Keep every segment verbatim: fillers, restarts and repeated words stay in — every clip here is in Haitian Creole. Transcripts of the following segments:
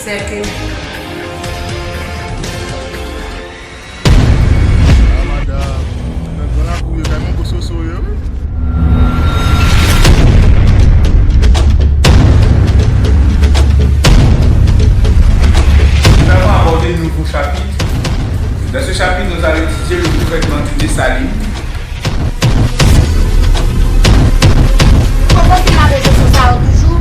Sèke. Ah, madanm, nan gran lakou yo, kay manbo Soso yo, wi. Nous allons aborder un nouveau chapitre. Dans ce chapitre, nous allons étudier le gouvènement de Dessalines. Poko fin nan rezo sosyo sa yo toujou.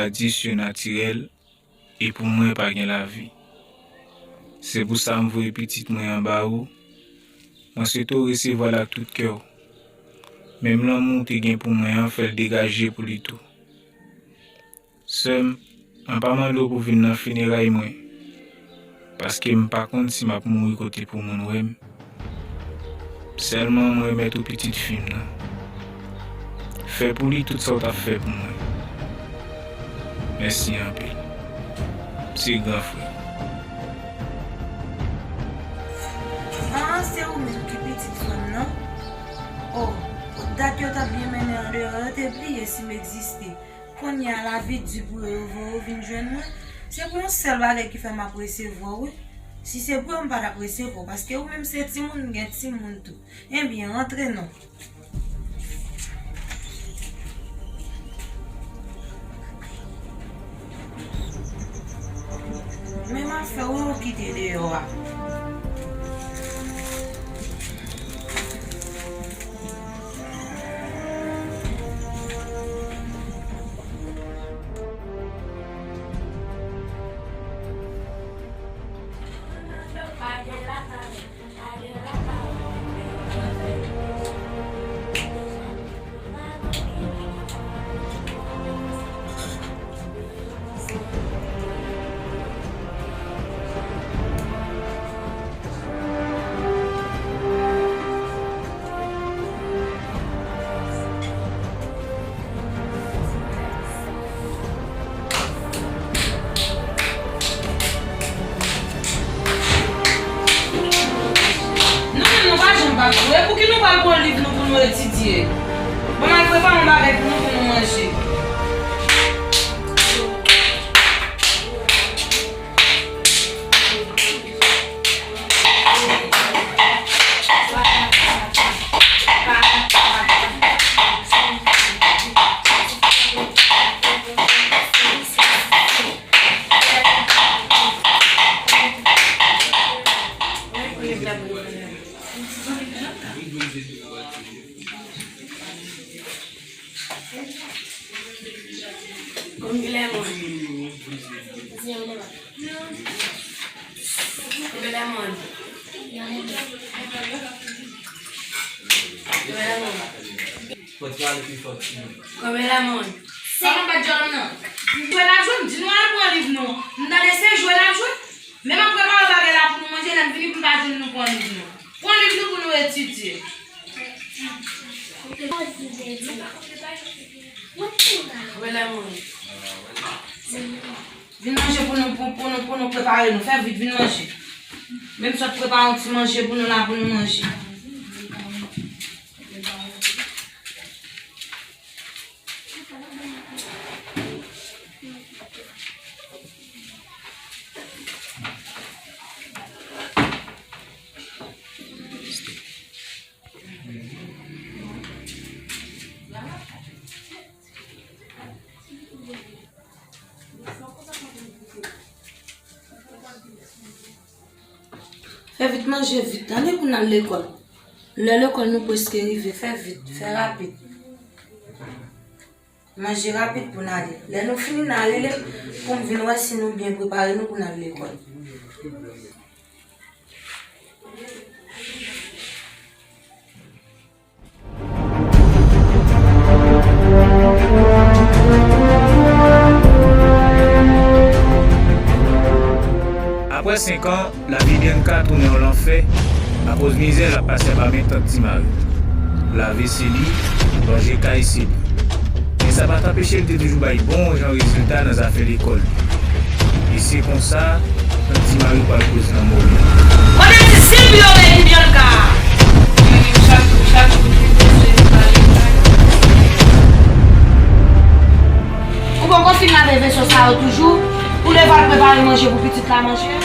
Maladi sinatirèl, e pou mwen pa gen lavi. Se pou sa m voye pitit mwen an ba ou. Mwen swete w resevwa l ak tout kè w. Menm lanmou w te gen pou mwen an, fè l degaje pou li tou. Sè m, mwen pa mande w pou w vin nan fineray mwen, paske m pa konn si m ap mouri kote pou moun wè m. Sèlman mwen remèt ou pitit fi m nan. Fè pou li tout sa w t ap fè pou mwen. Mèsi anpil. Se gran frè. Ah, se ou menm ki pitit frè m nan? Oh, dat yo t ap byen mennen andeyò, yo te bliye si m egziste. Kounye a, lavi di pou yo, yo voye w vin jwenn mwen. Se pou yon sèl bagay ki fè m ap resevwa w, wi. Si se pou yo, m pa t ap resevwa w, paske ou menm se timoun, m gen timoun tou. Ebyen, rantre non. Men m ap fè w, wi, ou kite deyò a. Bon, m al prepare yon bagay pou nou, pou nou manje. Konbyen lèmòn? Konbyen lèmòn? Konbyen lèmòn? Konbyen lèmòn? Sa konn bat djòl nan. Jwe la jwe, m di nou al pran liv nou. M tande se jwe la jwe. Men m ap prepare bagay la pou nou manje, lè m vini pou m pa jwenn nou pran liv nou. Pran liv nou pou nou etidye. Vin manje pou nou, pou, pou nou, pou nou prepare nou. Fè vit, vin manje. Menm sot prepare yon ti manje pou nou la, pou nou manje. Fè vit manje vit, tande, pou n al lekòl. Lè lekòl nou prèske rive, fè vit, fè rapid. Manje rapid pou n ale. Lè nou fini, n a rele m pou m vin wè si nou byen prepare nou pou n al lekòl. Apre senk an, lavi Bianca tounen yon lanfè akoz mizè l ap pase anba men tant Ti Mari. Lave se li, ranje kay se li. Men sa pa t anpeche l te toujou bay bon jan rezilta nan zafè lekòl li. E se konsa, tant Ti Mari pral koz lanmò li. Kote ti zip yo rete Bianca? Chak, chak jou ki pase, li pa lekòl. Ou poko fin lave veso sa yo toujou? Ou leve al prepare manje pou pitit la manje?